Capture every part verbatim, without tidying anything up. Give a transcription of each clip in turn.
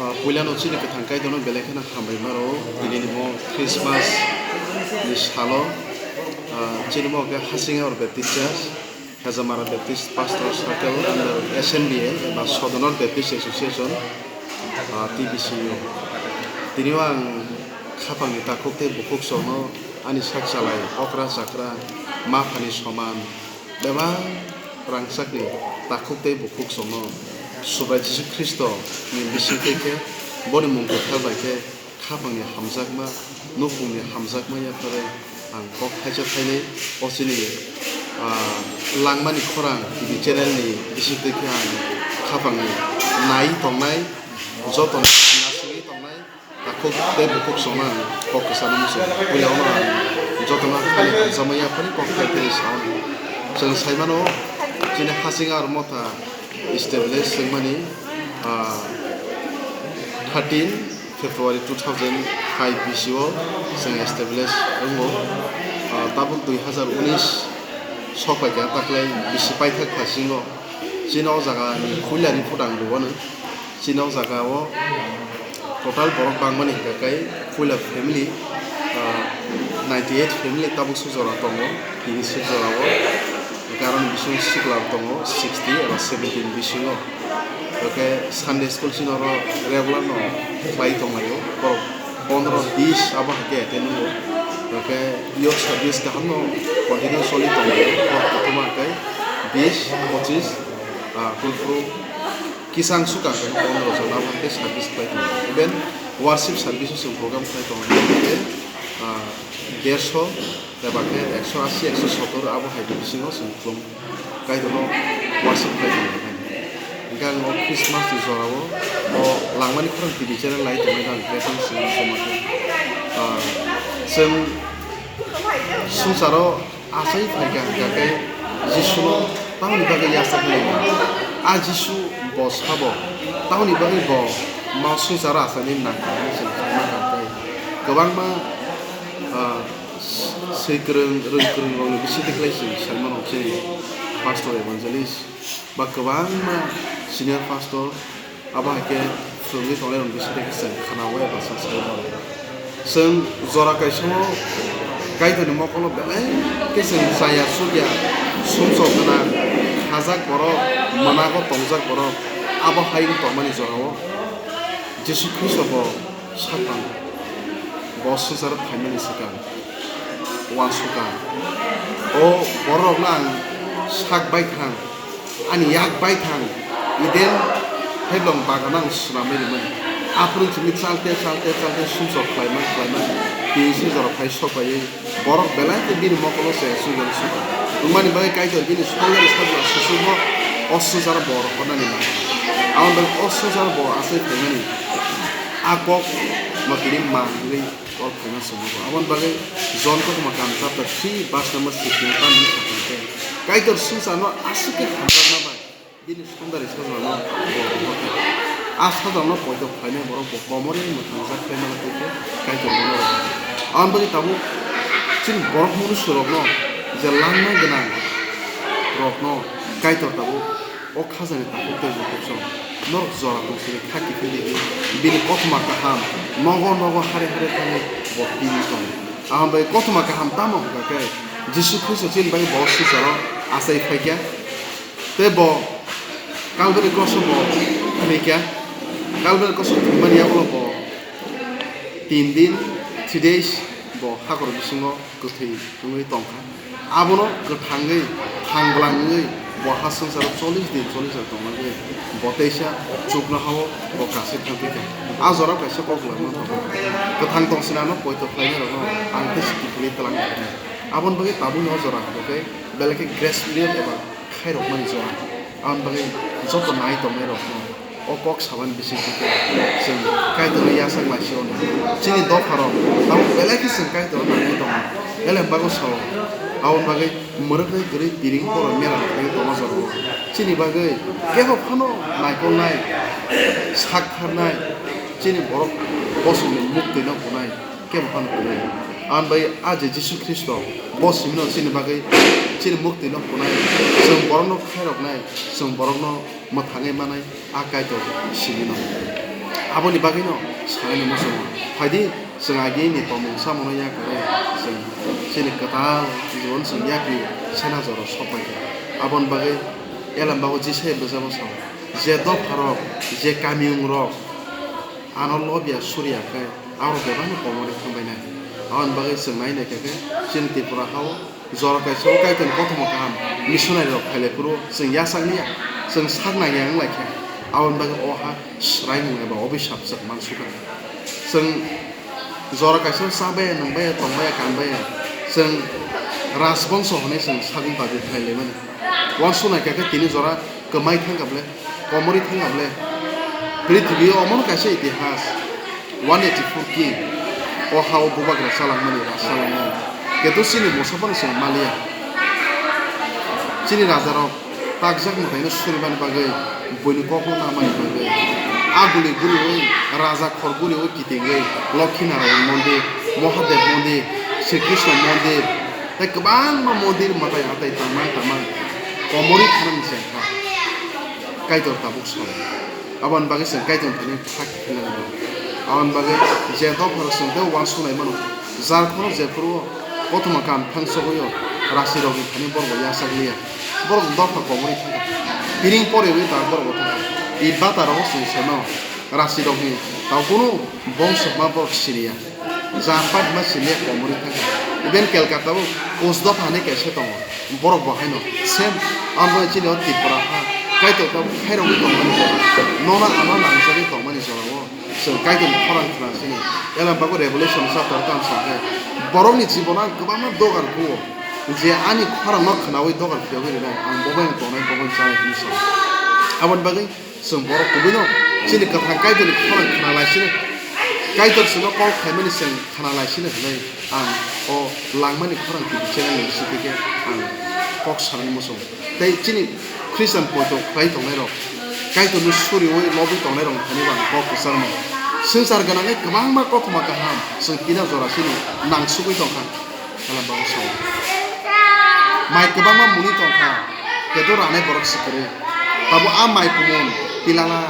Ah, puilano chini kwthang Kaitorno belai kheno hambai mano, tini ni mo Christmas ni salo, ah, chini mo khe Hasinghaor Baptist Church, Hejamara Baptist Pastor Circle under S N B A eba Sodonor Baptist Association, ah, T B C U. Tini o ang khapangni takhuk tei bukhuk songno ani sak chalai okra chakra ma phani soman bebak rangchakni takhuk tei bukhuk songno Subrai Jisu Khristo ni bising twi khe boni mung kwthar bai khe khapangni hamjakma, nukhungni hamjakma yapharwi ang kok thaisa thainwi o chini, ah, langmani khorang T V channel ni bising twi khe ang khapangni nai tongnai, joto nasingwi tongnai. Takhuk tei bukhuk songno ang kok kwchangno muchungo. Puila ono ang jotono thani hamjakma yaphari kok thai thani sao. Chwng sai mano, chini Hasinghaor motha establish wngmani, ah, thirteen February two thousand five bisio chwng establish wngo. Ah, tabuk dui hazar unis sok paikha, taklai bisi paithak phasingo. Chini o jaga ni puila ni photo ang rwano. Chini o jaga o total borok bangmani hwnkha khe puila family, ah, ninety eight family tabuk se jora tongo, tini se jora o. Hwnkhe aroni bisingo sikla rok tongo sixty eba seventy ni bisingo. Hwnkhe Sunday school chini oro regular no khlai tonglaio, borok pondro bis abo hai khe attend wngo. Hwnkhe youth service kaham no continue choli tonglaio, borok kothoma hwnkhe bis, pochis, ah, kulfru kisang sukang khe pondro jon abo hai khe service khlai tongo. Even worship service o chwng program khlai tongo, hwnkhe, ah, derso eba khe ekso asi, ekso sottor abo hai khe bisingo chwng khulum Kaitorno worship khlai tongo. Hwnkhe ang o Christmas ni jora o, o langmani khorang T V channel lai tongnai rang khe tong sini soma khe, ah, chwng swngcharo achai phaikha hwnkha khe Jisuno tamoni bagwi yachakmani? A Jisu bo sabo tamoni bagwi bo ma swngcharo achaini nangkha hwnwi chwng saimano hwnkhe kwbangma, ah, swi kwrwng, rwng kwrwng rokni bisingtwi khlai chwng saimano chini pastor evangelist ba kwbangma senior pastor. Abo hai khe phwrwngwi tongnai rokni bisingtwi khe chwng khna-o eba chwng sai mano. Chwng jora kaisa o Kaitorni mokolo belai khe chwng chaya chukya, sumsok gwnang, khajak borok, mwnago tongjak borok, abo hai wng tongmani jora o Jisu Khristo bo saphang bo swngcharo phaimani swkang uansukha. O bororokno ang sak baithang, ani yak baithang Eden phailong bagano ang swnamwi rwmani. Aphuru chini chalte, chalte, chalte sumsok khlaima, khlaima, tini se jora phai sok paiwi borok belai khe bini mokolo se sujak sukha. Wngmani bagwi Kaitor bini songya sajla susukbo o swngcharo borok hwnani nangkha. Aboni bagwi o swngcharo borok achai phaimani a kok no tini manwi. Borok khaina chwngno bo. Aboni bagwi Jon kothoma kaam chapter three verse number six ni tamni sakha khe, Kaitor swngcharno aswk khe hamjakma bai bini songdari sajlano bo rohor kha. A sajlano poito khlainai borok bo komorni mwthangjak khlai mano tei khe Kaitor bono rohor kha. Aboni bagwi tabuk chini borok mwnwiswrokno je langna gwnang rokno Kaitor tabuk O khajani takhuk tei bukhuk song norok jora tong sini kha kiphilwi di, bini kothoma kaham nogo nogo hari hari thangwi bo pili tongo. Aham bai kothoma kaham tamo hwnkha khe Jisu Khristo chini bagwi bo swngcharo achai phaikha tei bo Kalbari kroso bo thwikha. Kalbari kroso thwimani yagulo bo tin din, three days bo hakor bisingo kwthwi wngwi tongkha. Abono kwthangwi, thang bwlang wngwi bo ha swngcharo chollish din, chollish jar tongnagwi bo teisa chuknoha-o bo kasik thangphi kha. A jora kaisa kok lama tongo. Kwthang tong sinano poito khlainai rokno ang teisa kiphilwi twlang kha. Aboni bagwi tabukni o jora hwnkhe belai khe grace period eba khairokmani jora. Aboni bagwi joto nai tongnai rokno o kok sabani bisingtwi khe chwng Kaitorno yachak lai se hwnwi chini dopharok tabuk belai khe chwng Kaitorno nangwi tongo. Belai bago sao, aboni bagwi mwrwknwi kwrwi tiring borok mera rok thangwi tongo jorao. Chini bagwi kebo phano naikolnai, sak tharnai, chini borok bosongni muktwino hwnai. Kebo phano kwrwi. Aboni bagwi a je Jisu Khristo, bo simino chini bagwi chini muktwino hwnai, chwng borokno khairoknai, chwng borokno mwthangwi manai, a Kaitor simino. Aboni bagwino sanani muchungo. Phaidi, chwng agini tongmung samungo yakarwi chwng chini kwtal jibon chwng yapri sena jora sokpaikha. Aboni bagwi Elambago Jisai bwjabo sao, je dopharok, je kamiyungrok ano lobya surya khe, aborok bebakno komorwi thangbainai. Aboni bagwi chwng nai naikha khe chini Tripura hao jora kaisa o Kaitorni kothoma kaham missionary rok phailai phuru chwng yachak liya, chwng sak nangya wng lai kha. Aboni bagwi o ha swraimung eba obhisap chwng mansukha. Chwng jora kaisa o chabaiya, nwngbaiya, tongbaiya, kanbaiya, chwng rajbongso hwnwi chwng sagong dabi phailai mani. Uansuknai kha khe tini jora kwmai thangkha ble, komorwi thangkha ble. Prithibi o omono kaisa itihas, one eighty four king, o ha-o bubagra chalangmani, raj chalangmani. Keto chini mosa phano chwng maliya. Chini rajarok takjak mwtaino surimani bagwi, buini kokno namani bagwi, a guli guriwi, raja khor guriwi kitingwi, Lokhi Narayan mondir, Mohadev mondir, Sri Krishna mondir, tei kwbangma mondir mwtai atai tangmang tangmang komorwi thanani chengkha. Kaitor tabuk sao. Aboni bagwi chwng Kaitorni thani khak khe nangno. Aboni bagwi je dophano chwng tei uansuknai mano, jar phano jephuru o kothoma kaham thang chogwi o, rasirokni thani borok bo yachak liya. Borok dopha komorwi thangkha. Piring poriwi dak borok bo thangkha. I bata rogo chwng seno, rasirokni tao kunu bongsokma borok siniya. Jat patima siniya komorwi thangkha. Even Kolkata o Usdopha hinwi kaisa tongo. Borok bo haino same. Abo chini o Tripura ha. Kaitor tabuk khairogwi tongmani jora. Nono ano nangjagwi tongmani jora o. Chwng Kaitorni khorang khna sini. Elam bago Revelation chapter tam sakhe. Borokni jibono ang kwbangma dogar kuo. Je ani khorangno khnaui dogar phiyogwi rinai. Ang bo bai tongnai, bo bai chanai hinwi sa. Aboni bagwi Chwng borok kubuino chini kwthang Kaitorni khorang khna lai sino, Kaitor chwngno kok khlaimani chwng khna lai sino hwnwi ang o langmani khorang T V channel ni bisingtwi khe ang kok sanani muchungo. Tei chini Christian poito khlai tongnairok, Kaitorno suriui lobwi tongnairokni thani bo ang kok kwchangno. Swngchar gwnangwi kwbangma kothoma kaham chwng tino jora chini nangsugwi tongkha. Hala bago sao. Mai kwbangma muni tongkha, keto ranai borok se kwrwi. Tabo a mai kumun, pilala,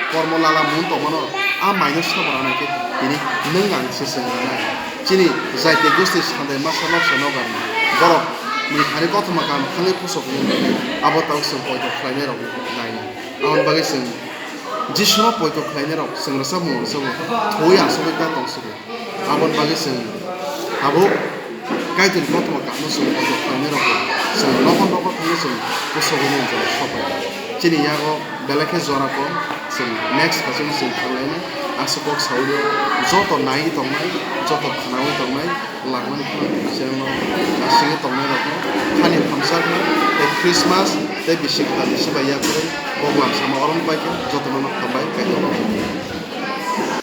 kormo lala mun tongmano, a maino sabo ranai khe tini nwng ang se chwng ranai. Chini jaiti gusti sandai masa noksa nogar borok ni thani kothoma kaham thangwi pusok ni abo tau chwng poito khlainai rok nai. Aboni bagwi chwng Jisuno poito khlainai rok chwng rwchapmung rwchapmung thwi asugwi ta tong sidi. Aboni bagwi chwng tabuk Kaitorni kothoma kaham no chwng poito khlainai rok chwng nokol nokol thangwi chwng kusugwi nai jora sopai. Chini yago belai khe jora kok chwng next khasu chwng thanglainai aswk kok saui joto naiwi tongnai joto khnaui tongnai. Langmani khorang channel no asingwi tongnai rok no khani hamjakma tei Christmas tei bisi kwtal ni sibai yakarwi kok lam sama oro no paikha jotono no hambai kaitor rok.